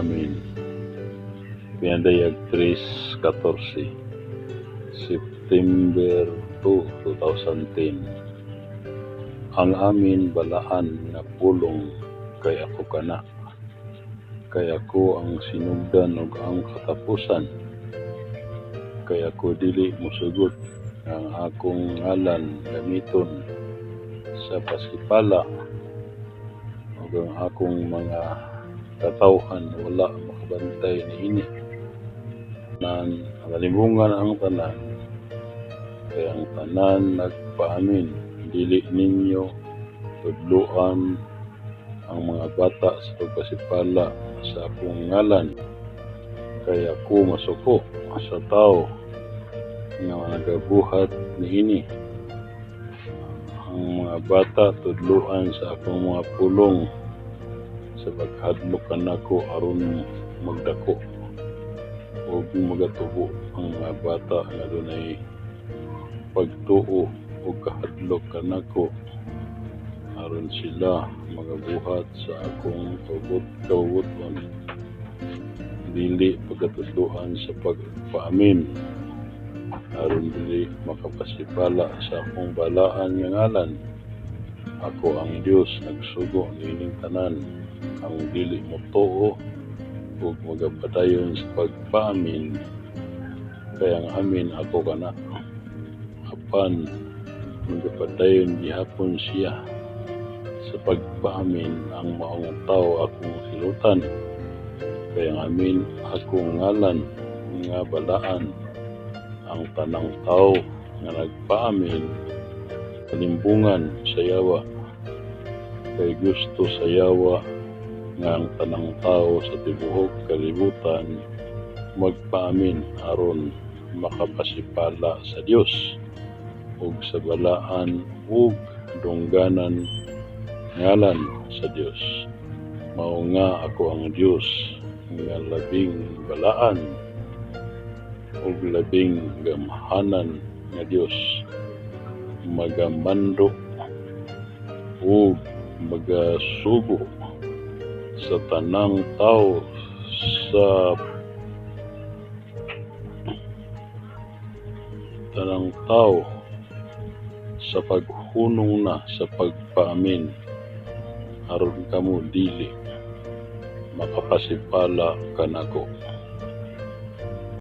pagpaamin. Pinadayag 3:14, September 2, 2010. Ang amin balaan nga pulong kay ako kana. Kay ako ang sinugdan ug ang katapusan. Kay ako dili mosugot nga ang akong ngalan gamiton sa pasipala ug ang akong mga katawhan wala makabantay niini. Nan nalimbungan ang tanan, kay ang tanan nagpaamin. Dili ninyo tudloan ang mga bata sa pagpasipala sa akong ngalan, kay ako masuko sa tawo nga nagabuhat niini. Ang mga bata tudloan sa akong mga pulong sa pagkahadlok kanako aron magdako ug magatubo ang mga bata nga dunay pagtuo ug kahadlok kanako aron sila magabuhat sa akong kabubut-on. Dili pagkatudloan sa pagpaamin aron dili makapasipala sa akong balaan nga ngalan. Ako ang Dios nagsugo niining tanan. Ang dili motuo ug magapadayon sa pagpaamin kay ang amin ako kana, apan magapadayon gihapon siya sa pagpaamin, ang maong tawo akong silutan, kay ang amin akong ngalan nga balaan. Ang tanang tawo nga nagpaamin kalimbungan sa yawa, kay gusto sa yawa nga ang tanang tawo sa tibuok kalibutan magpaamin aron makapasipala sa Dios ug sa balaan ug dungganan ngalan sa Dios. Mao nga ako ang Dios nga labing balaan ug labing gamhanan nga Dios, magamando ug magasugo sa tanang tawo sa tanang tawo sa paghunong na sa pagpaamin aron kamo dili makapasipala kanako.